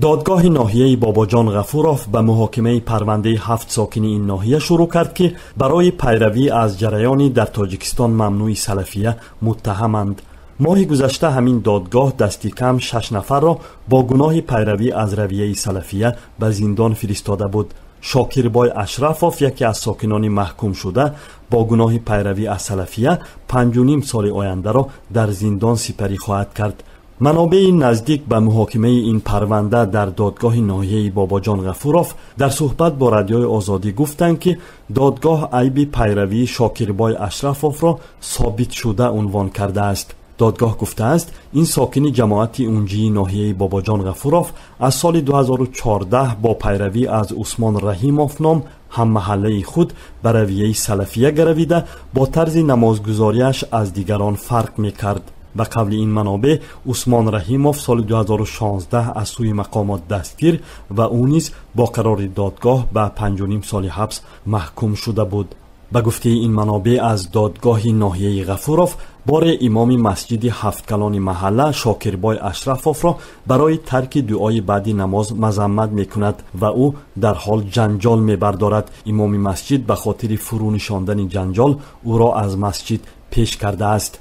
Додгоҳи ноҳияи Бобоҷон Ғафуров ба муҳокимаи парвандаи ҳафт сокини ин ноҳия шурӯъ кард, ки барои пайравӣ аз ҷараёни дар Тоҷикистон мамнӯи салафия муттаҳаманд. Моҳи гузашта ҳамин додгоҳ дасти кам шаш нафарро бо гуноҳи пайравӣ аз равияи салафия ба зиндон фиристода буд. Шокирбой Ашрафов, яке аз сокинони маҳкумшуда бо гуноҳи пайравӣ аз салафия, 5,5 соли ояндаро дар зиндон сипарӣ хоҳад кард. Манобеи наздик ба муҳокимаи ин парванда дар додгоҳи ноҳияи Бобоҷон Ғафуров дар суҳбат бо Радиои Озодӣ гуфтанд, ки додгоҳ айби пайравии Шокирбой Ашрафовро собитшуда унвон кардааст. Додгоҳ гуфтааст, ин сокини ҷамоати Унҷии ноҳияи Бобоҷон Ғафуров аз соли 2014 бо пайравӣ аз Усмон Раҳимов ном ҳаммаҳаллаи худ ба равияи салафия гаравида, бо тарзи намозгузориаш аз дигарон фарқ мекард. Ба қавли ин манобеъ, Усмон Раҳимов соли 2016 аз сӯи мақомот дастгир ва ӯ низ бо қарори додгоҳ ба 5,5 соли ҳабс маҳкум шуда буд. Ба гуфтаи ин манобеъ аз додгоҳи ноҳияи Ғафуров, боре имоми масҷиди ҳафткалони маҳалла Шокирбой Ашрафовро барои тарки дуои баъди намоз мазаммат мекунад ва ӯ дар ҳол ҷанҷол мебардорад. Имоми масҷид ба хотири фурӯ нишондани ҷанҷол ӯро аз масҷид пеш кардааст.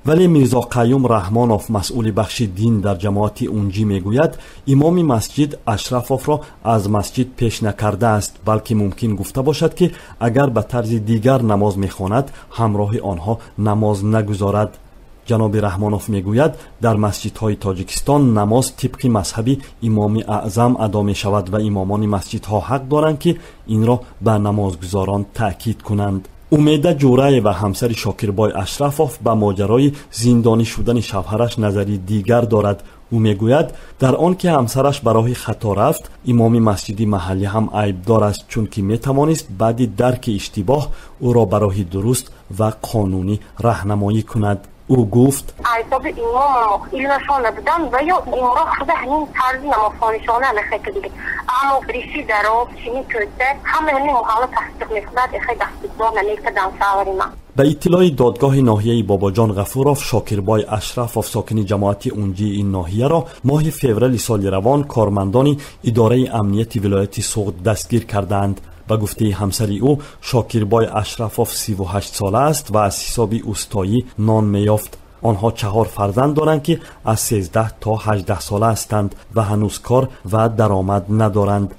Вале Мирзо Қаюм Раҳмонов, масъули бахши дин дар ҷамоати Унҷӣ, мегӯяд, имоми масҷид Ашрафовро аз масҷид пеш накардааст, балки мумкин гуфта бошад, ки агар ба тарзи дигар намоз мехонад, ҳамроҳи онҳо намоз нагузорад. Ҷаноби Раҳмонов мегӯяд, дар масҷидҳои Тоҷикистон намоз тибқи мазҳаби имоми аъзам адо мешавад ва имомони масҷидҳо ҳақ доранд, ки инро ба намозгузорон таъкид кунанд. Умеда Ҷураева, ҳамсари Шокирбой Ашрафов, ба моҷарои зиндонӣ шудани шавҳараш назари дигар дорад. Ӯ мегӯяд, дар он ки ҳамсараш ба роҳи хато рафт, имоми масҷиди маҳаллӣ ҳам айбдор аст, чунки метавонист баъди дарки иштибоҳ ӯро ба роҳи дуруст ва қонунӣ раҳнамоӣ кунад. Ӯ гуфт: Айсоби имомамо илмашон набудан ва ё гумроҳ шуда, ҳамин тарзи намозхонишона мехекардиги, аммо риши дароз, чини кӯта, ҳама ҳамин муҳалла тасдиқ мекунад, эхе дастгоҳ намекардан шавҳари ман. Ба иттилои додгоҳи ноҳияи Бобоҷон Ғафуров, Шокирбой Ашрафов, сокини ҷамоати Унҷии ин ноҳияро моҳи феврали соли равон кормандони идораи амнияти вилояти Суғд дастгир кардаанд. Ба гуфтаи ҳамсари ӯ, Шокирбой Ашрафов 38 сола аст ва аз ҳисоби устоӣ нон меёфт. Онҳо чаҳор фарзанд доранд, ки аз 13 то 18 сола ҳастанд ва ҳанӯз кор ва даромад надоранд.